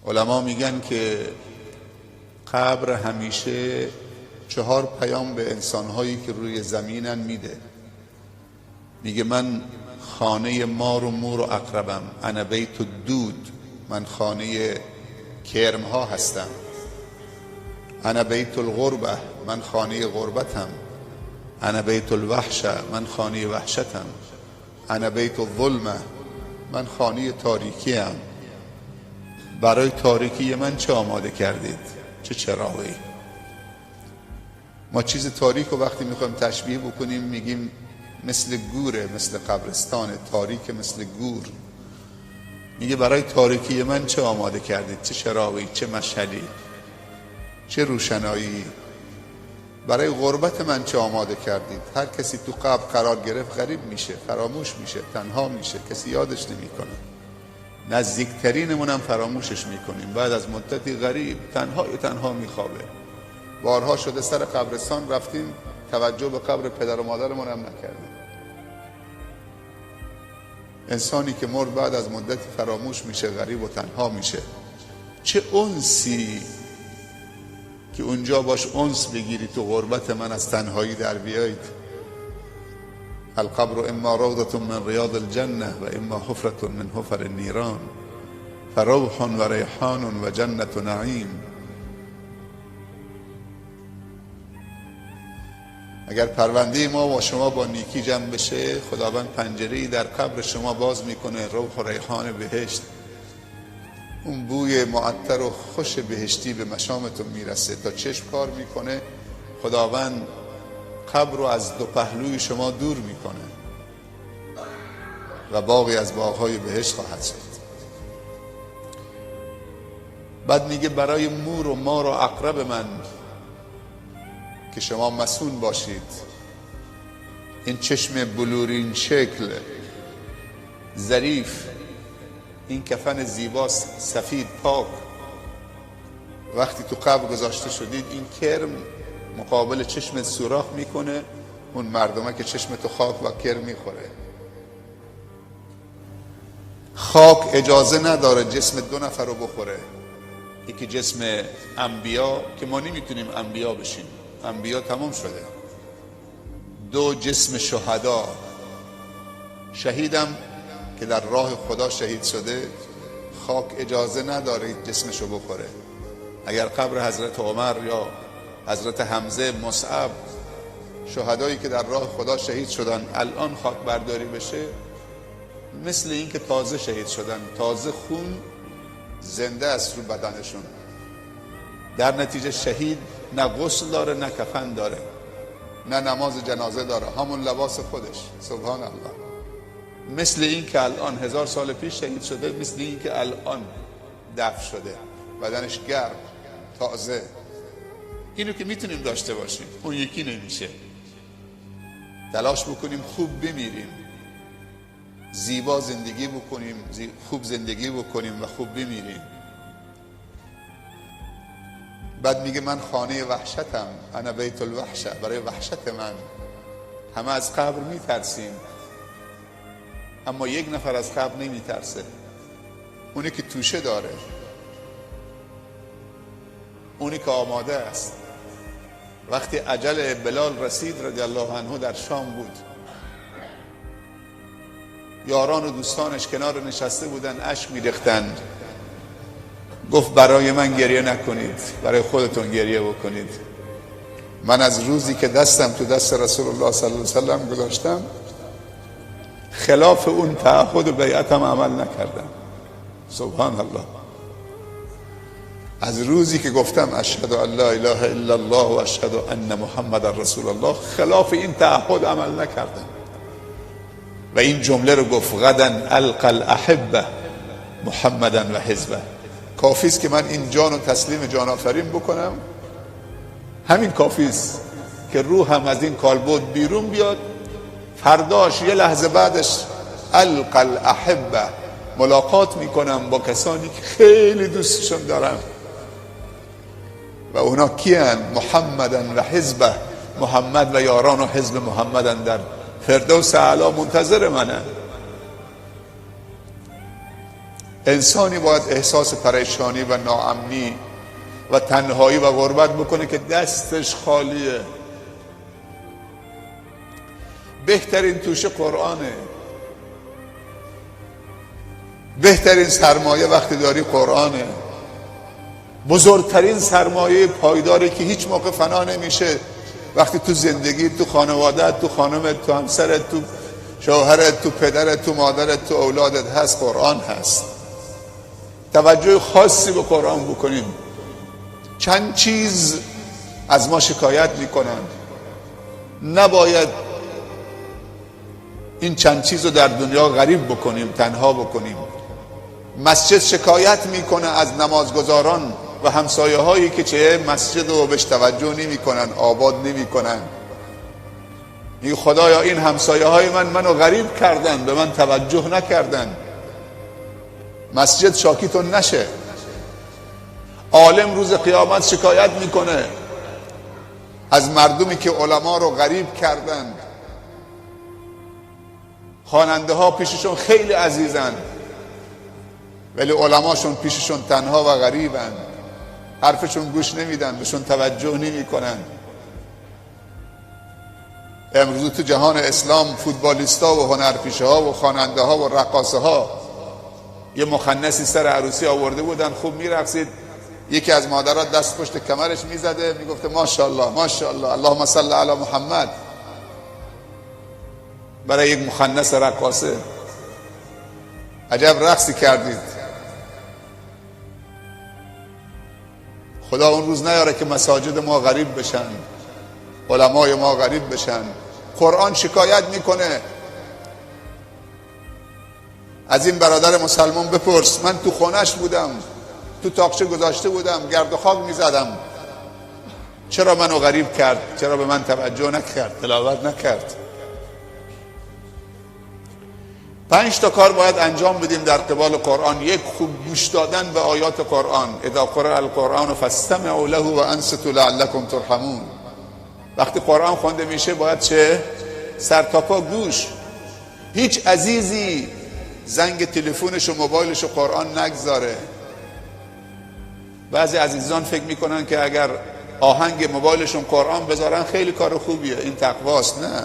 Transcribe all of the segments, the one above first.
علما میگن که قبر همیشه 4 پیام به انسانهایی که روی زمینن میده. میگه من خانه مار و مور و عقربم، انا بیت الدود، من خانه کرمها هستم. انا بیت الغربه، من خانه غربتم. انا بیت الوحشه، من خانه وحشتم. انا بیت الظلمه، من خانه تاریکیم. برای تاریکی من چه آماده کردید؟ چه چراغی؟ ما چیز تاریک رو وقتی میخوایم تشبیه بکنیم میگیم مثل گوره، مثل قبرستان تاریک، مثل گور. میگه برای تاریکی من چه آماده کردید؟ چه چراغی، چه مشعلی، چه روشنایی؟ برای غربت من چه آماده کردید؟ هر کسی تو قبر قرار گرفت غریب میشه، فراموش میشه، تنها میشه، کسی یادش نمیکنه. نزدیکترینمون هم فراموشش میکنیم. بعد از مدتی غریب تنها میخوابه. بارها شده سر قبرستان رفتیم، توجه به قبر پدر و مادرمون هم نکردیم. انسانی که مرد بعد از مدتی فراموش میشه، غریب و تنها میشه. چه انسی که اونجا باش انس بگیری، تو غربت من از تنهایی در بیایید. القبر اما روضة من ریاض الجنه و اما حفرة من حفر النیران فروح و ریحان و جنة نعیم. اگر پرونده ما و شما با نیکی جمع بشه، خداوند پنجره‌ای در قبر شما باز میکنه، روح و ریحان بهشت، اون بوی معطر و خوش بهشتی به مشامتون میرسه. تا چشم کار میکنه، خداوند قبر رو از دو پهلوی شما دور میکنه و باغی از باغهای بهشت خواهد شد. بعد میگه برای مور و مار و عقرب من که شما مسون باشید، این چشم بلورین شکل ظریف، این کفن زیبا سفید پاک، وقتی تو قبر گذاشته شدید این کرم مقابل چشم سوراخ میکنه، اون مردمه که چشم تو خاک و کرم میخوره. خاک اجازه نداره جسم 2 نفر رو بخوره، یکی جسم انبیا که ما نمیتونیم انبیا بشیم، انبیا تمام شده. 2 جسم شهدا، شهیدم که در راه خدا شهید شده، خاک اجازه نداره جسمشو بخوره. اگر قبر حضرت عمر یا حضرت حمزه، مصعب، شهدایی که در راه خدا شهید شدن الان خاک برداری بشه، مثل این که تازه شهید شدن، تازه خون زنده است رو بدنشون. در نتیجه شهید نه غسل داره، نه کفن داره، نه نماز جنازه داره، همون لباس خودش. سبحان الله. مثل این که الان 1000 سال پیش شهید شده، مثل این که الان دفن شده، بدنش گرم تازه. اینو که میتونیم داشته باشیم، اون یکی نمیشه. تلاش بکنیم خوب بمیریم، زیبا زندگی بکنیم، خوب زندگی بکنیم و خوب بمیریم. بعد میگه من خانه وحشتم، انا بیت الوحشه، برای وحشت من. همه از قبر میترسیم، اما یک نفر از قبر نمیترسه، اونی که توشه داره، اونی که آماده است. وقتی اجل بلال رسید رضی الله عنه در شام بود، یاران و دوستانش کنار نشسته بودن، اشک می‌ریختند. گفت برای من گریه نکنید، برای خودتون گریه بکنید. من از روزی که دستم تو دست رسول الله صلی الله علیه و سلم گذاشتم، خلاف اون تعهد و بیعتم عمل نکردم. سبحان الله. از روزی که گفتم اشهد ان لا اله الا الله و اشهد ان محمد رسول الله، خلاف این تعهد عمل نکردم. و این جمله رو گفت، غدا القى الاحبه محمدا و حزبه. کافی است که من این جان رو تسلیم جان آفرین بکنم، همین کافی است که روحم از این کالبد بیرون بیاد. فرداش یه لحظه بعدش القى الاحبه، ملاقات میکنم با کسانی که خیلی دوستشون دارم. و اونا کیان؟ محمدن و حزبه، محمد و یاران و حزب محمدن در فردوس اعلی منتظر منن. انسانی باید احساس پریشانی و ناامنی و تنهایی و غربت بکنه که دستش خالیه. بهترین توشه قرآنه، بهترین سرمایه وقتی داری قرآنه، بزرگترین سرمایه پایداری که هیچ موقع فنا نمیشه وقتی تو زندگی، تو خانوادت، تو خانمت، تو همسرت، تو شوهرت، تو پدرت، تو مادرت، تو اولادت هست، قرآن هست. توجه خاصی به قرآن بکنیم. چند چیز از ما شکایت میکنن، نباید این چند چیز رو در دنیا غریب بکنیم، تنها بکنیم. مسجد شکایت میکنه از نمازگزاران و همسایه هایی که چه مسجد رو بهش توجه نمیکنن، آباد نمیکنن. میگه خدایا این همسایه های من منو غریب کردن، به من توجه نکردن. مسجد شاکیتون نشه. عالم روز قیامت شکایت میکنه از مردمی که علما رو غریب کردن. خواننده ها پیششون خیلی عزیزن ولی علماشون پیششون تنها و غریبن، حرفشون گوش نمیدن، بهشون توجه نمیکنن. امروز تو جهان اسلام فوتبالیستا و هنرپیشه ها و خواننده ها و رقاصه ها، یه مخنثی سر عروسی آورده بودن، خوب میرقصید، یکی از مادرها دست پشت کمرش میزده، میگفته ماشاءالله ماشاءالله اللهم صل علی محمد، برای یک مخنث رقاصه. عجب رقصی کردید. خدا اون روز نیاره که مساجد ما غریب بشن، علمای ما غریب بشن. قرآن شکایت میکنه از این برادر مسلمان بپرس، من تو خونش بودم، تو تاقچه گذاشته بودم، گرد و خاک میزدم، چرا منو غریب کرد؟ چرا به من توجه نکرد، تلاوت نکرد؟ 5 تا کار باید انجام بدیم در قبال قرآن. یک، خوب گوش دادن به آیات قرآن. اذا قرئ القرآن فاستمعوا له وانصتوا لعلکم ترحمون. وقتی قرآن خوانده میشه باید چه؟ سر تا پا گوش. هیچ عزیزی زنگ تلفنش و موبایلش و قرآن نگذاره. بعضی عزیزان فکر میکنن که اگر آهنگ موبایلشون قرآن بذارن خیلی کار خوبیه، این تقواست. نه،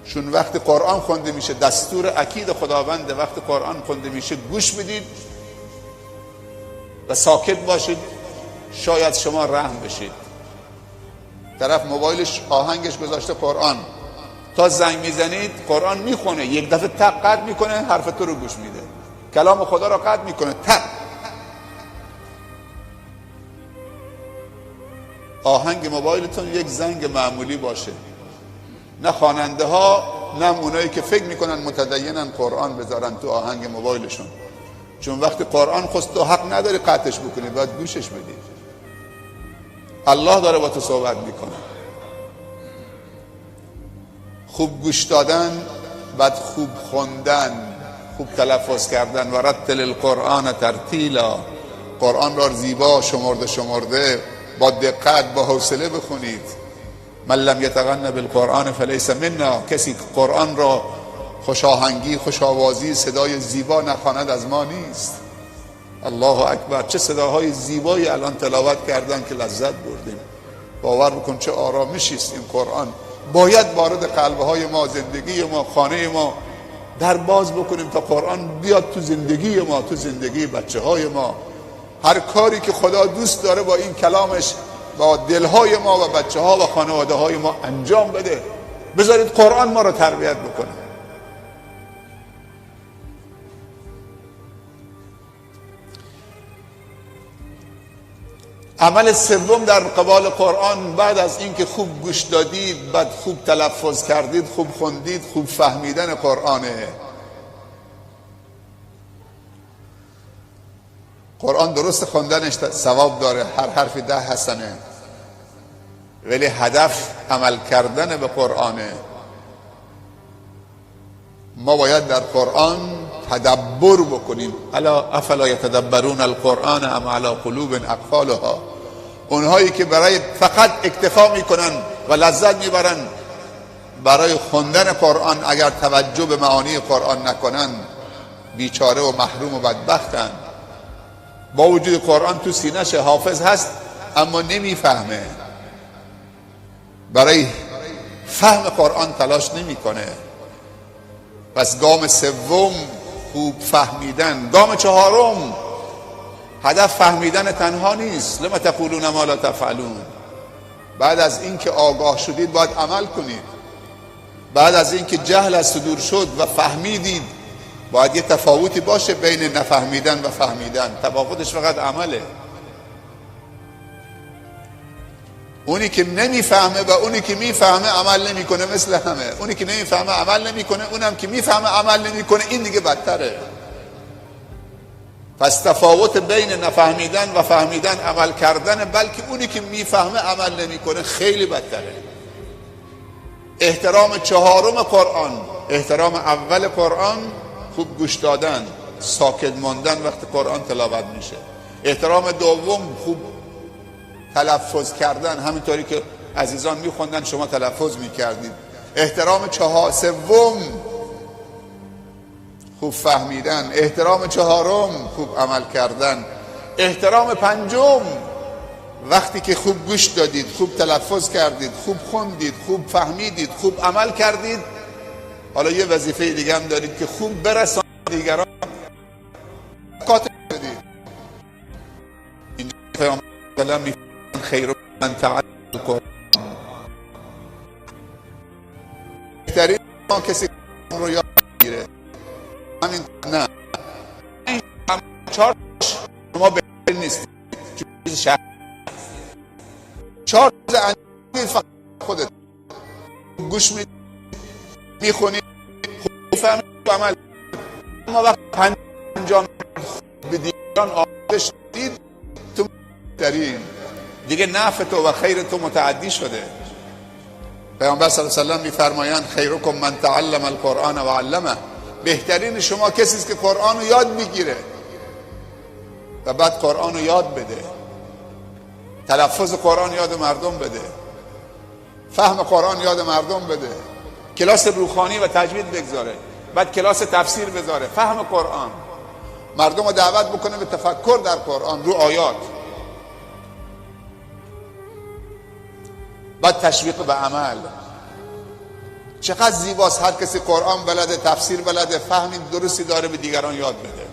چون وقتی قرآن خونده میشه دستور اکید خداونده، وقتی قرآن خونده میشه گوش بدید و ساکت باشید، شاید شما رحم بشید. طرف موبایلش آهنگش گذاشته قرآن، تا زنگ میزنید قرآن میخونه، یک دفعه تق قطع میکنه، حرف تو رو گوش میده، کلام خدا رو قطع میکنه، تق. آهنگ موبایلتون یک زنگ معمولی باشه، نه خواننده ها نه اونایی که فکر میکنن متدینن قرآن بذارن تو آهنگ موبایلشون. چون وقتی قرآن خواست تو حق نداری قطعش بکنی، باید گوشش بدی. الله داره با تو صحبت میکنه. خوب گوش دادن، بعد خوب خوندن، خوب تلفظ کردن. و رتل القرآن ترتیلا، قرآن را زیبا شمرده شمرده با دقت با حوصله بخونید. من لم یتغن بالقرآن فلیس منا، کسی قرآن را خوش آهنگی، خوش آوازی، صدای زیبا نخواند از ما نیست. الله اکبر، چه صداهای زیبایی الان تلاوت کردن که لذت بردیم. باور بکن چه آرامشی است این قرآن. باید وارد قلبهای ما، زندگی ما، خانه ما در باز بکنیم تا قرآن بیاد تو زندگی ما، تو زندگی بچه های ما. هر کاری که خدا دوست داره با این کلامش با دلهای ما و بچه ها و خانواده های ما انجام بده. بذارید قرآن ما رو تربیت بکنه. عمل سوم در قبال قرآن، بعد از اینکه خوب گوش دادید، بعد خوب تلفظ کردید، خوب خوندید، خوب فهمیدن قرآنه. قرآن درست خواندنش ثواب داره، هر حرفی 10 حسنه، ولی هدف عمل کردن به قرآنه. ما باید در قرآن تدبر بکنیم. الا افلا یتدبرون القرآن ام علی قلوب اقفالها. اونهایی که برای فقط اکتفا میکنن و لذت میبرن برای خواندن قرآن، اگر توجه به معانی قرآن نکنن، بیچاره و محروم و بدبختن. با وجود قرآن تو سینه‌شه، حافظ هست، اما نمیفهمه. برای فهم قرآن تلاش نمیکنه. پس گام سوم خوب فهمیدن. گام چهارم، هدف فهمیدن تنها نیست. لما تقولون ما لا تفعلون. بعد از اینکه آگاه شدید باید عمل کنید. بعد از اینکه جهل از صدور شد و فهمیدید باید یه تفاوتی باشه بین نفهمیدن و فهمیدن. تفاوتش فقط عمله. اونی که نمیفهمه و اونی که میفهمه عمل نمیکنه مثل همه. اونی که نمیفهمه عمل نمیکنه، اونم که میفهمه عمل نمیکنه، این دیگه بدتره. پس تفاوت بین نفهمیدن و فهمیدن عمل کردن، بلکه اونی که میفهمه عمل نمیکنه خیلی بدتره. احترام چهارم قرآن، احترام اول قرآن خوب گوش دادن، ساکت ماندن وقتی قرآن تلاوت میشه. احترام دوم خوب تلفظ کردن، همینطوری که عزیزان میخوندن شما تلفظ میکردید. احترام سوم خوب فهمیدن. احترام چهارم خوب عمل کردن. احترام پنجم، وقتی که خوب گوش دادید، خوب تلفظ کردید، خوب خوندید، خوب فهمیدید، خوب عمل کردید، حالا یه وظیفه دیگه هم دارید که خوب برسانید دیگران. کاتب بدید. اینجا پیامبر می‌فرمایند خیر من تعلم القرآن، بهترین کسی رو یاد میگیره. همین نه، چهار شما بهتر نیستید، چیز شهر چهار چیز انجام فقط خودت گوش میدی، میخونی، خوب فهمی، عمل. اما وقت انجام به دیگران آموزش دید، تو بهترین دیگه، نفع تو و خیر تو متعدی شده. پیامبر صلی الله علیه و سلم میفرمایند خیرکم من تعلم القرآن و علمه، بهترین شما کسی است که قرآن رو یاد میگیره و بعد قرآن رو یاد بده، تلفظ قرآن یاد مردم بده، فهم قرآن یاد مردم بده، کلاس روخانی و تجوید بگذاره، بعد کلاس تفسیر بذاره، فهم قرآن، مردم رو دعوت بکنه به تفکر در قرآن، رو آیات، بعد تشویق به عمل. چقدر زیباست هر کسی قرآن بلده، تفسیر بلده، فهم درستی داره، به دیگران یاد بده.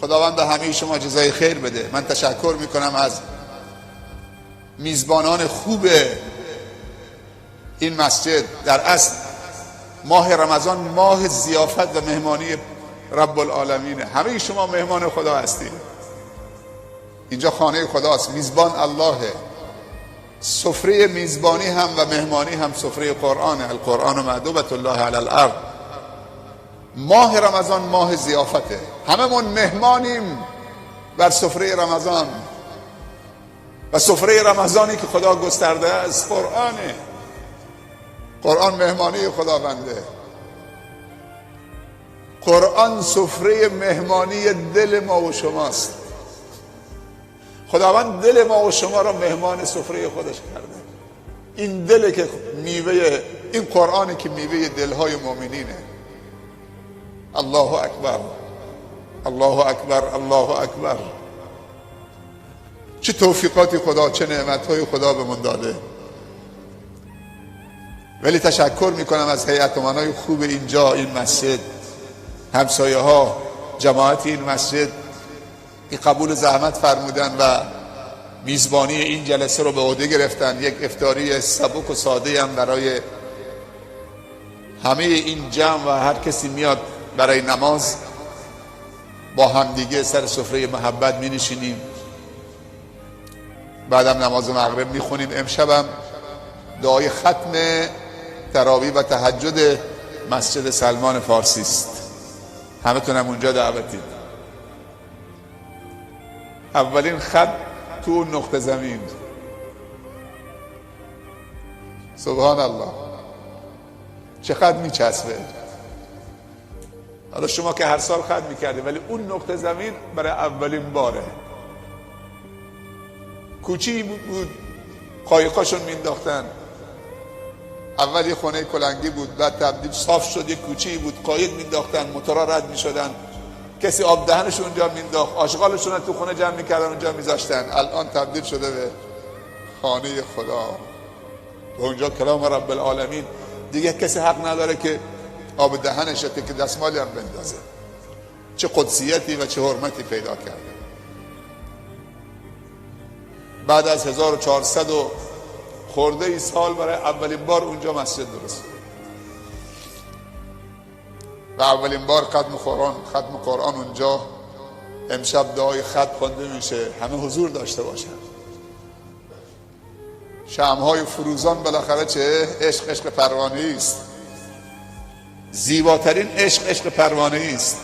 خداوند به همه شما جزای خیر بده. من تشکر میکنم از میزبانان خوب این مسجد. در اصل ماه رمضان ماه ضیافت و مهمانی رب العالمینه. همه شما مهمان خدا هستید. اینجا خانه خداست، میزبان اللهه. سفره میزبانی هم و مهمانی هم سفره قرآنه. القرآن مأدبة الله علی الارض. ماه رمضان ماه ضیافته، هممون مهمانیم بر سفره رمضان و سفره رمضانی که خدا گسترده است قرآنه. قرآن مهمانی خداونده. قرآن سفره مهمانی دل ما و شماست. خداوند دل ما و شما را مهمان سفره خودش کرده. این دل که میوه، این قرآنی که میوه دلهای مؤمنینه. الله اکبر، الله اکبر، الله اکبر. چه توفیقاتی خدا، چه نعمتهای خدا به من داده. ولی تشکر میکنم از هیئت امنای خوب اینجا، این مسجد، همسایه ها، جماعت این مسجد که قبول زحمت فرمودن و میزبانی این جلسه رو به عهده گرفتن. یک افطاری سبک و ساده هم برای همه این جمع و هر کسی میاد برای نماز با همدیگه سر سفره محبت می نشینیم. بعدم نماز مغرب می خونیم. امشبم دعای ختم تراویح و تهجد مسجد سلمان فارسی است. همه تونم اونجا دعوتید. اولین خط تو نقطه زمین. سبحان الله، چقدر میچسبه. حالا شما که هر سال خط میکردی، ولی اون نقطه زمین برای اولین باره. کوچی بود، قایقاشون مینداختن. اول یه خونه کلنگی بود، بعد تبدیل صاف شد، یه کوچه‌ای بود، قایق مینداختن، موتورا رد میشدن، کسی آب دهنش اونجا مینداخت، آشغالشون تو خونه جمع میکردن اونجا میذاشتن. الان تبدیل شده به خانه خدا و اونجا کلام رب العالمین. دیگه کسی حق نداره که آب دهنش که دستمالی هم بندازه. چه قدسیتی و چه حرمتی پیدا کرده. بعد از 1400 و خورده ای سال برای اولین بار اونجا مسجد درست شد و اولین بار ختم قرآن اونجا امشب دعای ختم خوانده میشه. همه حضور داشته باشن. شمع‌های فروزان بالاخره چه عشق، عشق پروانه‌ای است. زیباترین عشق، عشق پروانه‌ای است.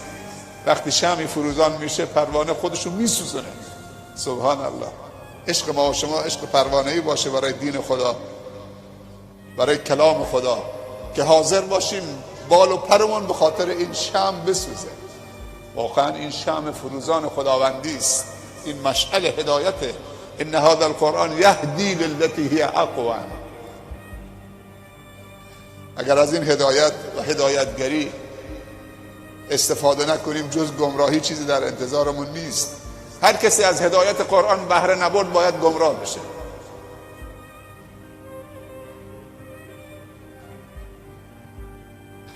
وقتی شمعی فروزان میشه پروانه خودشو میسوزونه. سبحان الله. عشق ما و شما عشق پروانه‌ای باشه برای دین خدا، برای کلام خدا، که حاضر باشیم بال و پرمون به خاطر این شمع بسوزه. واقعا این شمع فروزان خداوندی است، این مشعل هدایته. ان هذا القرآن یهدی للتی هی اقوم. اگر از این هدایت و هدایتگری استفاده نکنیم جز گمراهی چیزی در انتظارمون نیست. هر کسی از هدایت قرآن بهره نبرد باید گمراه بشه.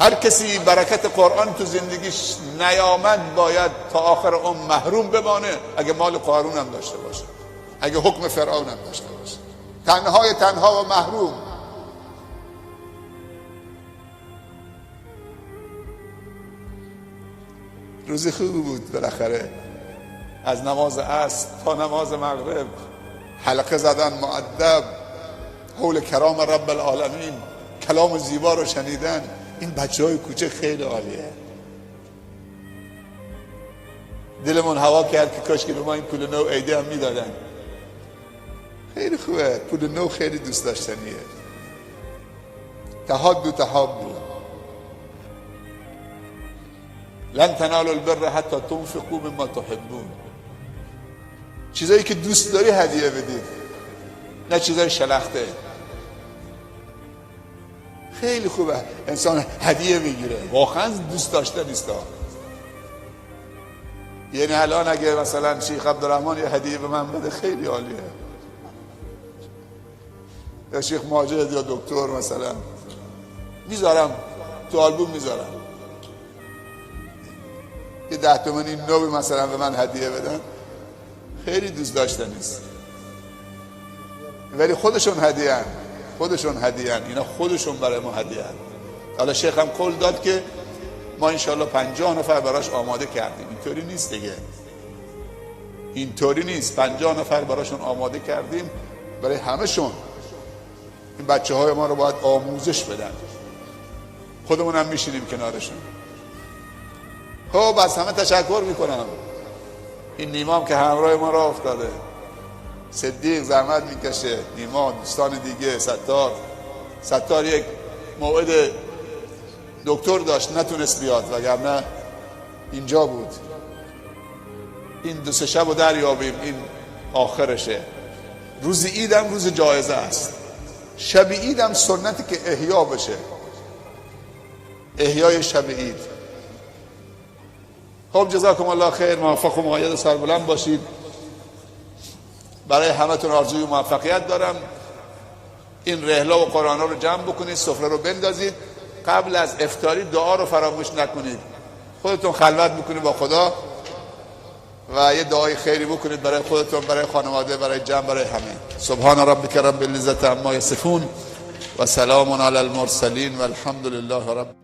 هر کسی برکت قرآن تو زندگیش نیامد باید تا آخر عمر محروم بمانه، اگه مال قارون هم داشته باشه، اگه حکم فرعون هم داشته باشه. تنهای تنها و محروم. روز خوبی بود بالاخره. از نماز عصر تا نماز مغرب حلقه زدن مؤدب حول کرام رب العالمین، کلام زیبا رو شنیدن. این بچه های کوچه خیلی عالیه. دلمون هوا کرد که کاش که به ما این پول نو عیدی هم میدادن. خیلی خوبه، پول نو خیلی دوست داشتنیه. تهادو تهابو. لن تنالوا البر حتی تنفقوا مما تحبون. چیزایی که دوست داری هدیه بدید، نه چیزای شلخته. خیلی خوبه انسان هدیه میگیره، واقعا دوست داشته نیست. یعنی الان اگه مثلا شیخ عبدالرحمن یه هدیه به من بده خیلی عالیه، یا شیخ ماجد یا دکتر مثلا، میذارم تو آلبوم میذارم. یه 10 تومانی نو مثلا به من هدیه بدن خیلی دوست داشته نیست، ولی خودشون هدیه هن. خودشون هدیه هن. اینا خودشون برای ما هدیه هن. حالا شیخ هم قول داد که ما انشالله 50 نفر براش آماده کردیم. اینطوری نیست دیگه، اینطوری نیست. 50 نفر براشون آماده کردیم، برای همشون. این بچه های ما رو باید آموزش بدن، خودمون هم میشینیم کنارشون. خب از همه تشکر میکنم. این نیمام که همراه ما راه افتاده، صدیق زحمت میکشه، نیما، دوستان دیگه، ستار یک موعد دکتر داشت نتونست بیاد، وگرنه اینجا بود. این 2-3 شب رو دریابیم، این آخرشه. روز عیدم روز جایزه است. شب عیدم سنتی که احیا بشه، احیای شب عید. خب جزاکم الله خیر، موفق و مؤید و سربلند باشید. برای همتون آرزوی موفقیت دارم. این رحله و قرآن رو جمع بکنید، سفره رو بندازید، قبل از افطاری دعا رو فراموش نکنید. خودتون خلوت بکنید با خدا و یه دعای خیری بکنید برای خودتون، برای خانواده، برای جمع، برای همه. سبحان ربک رب العزة عما یصفون و سلام علی المرسلین و الحمد لله رب.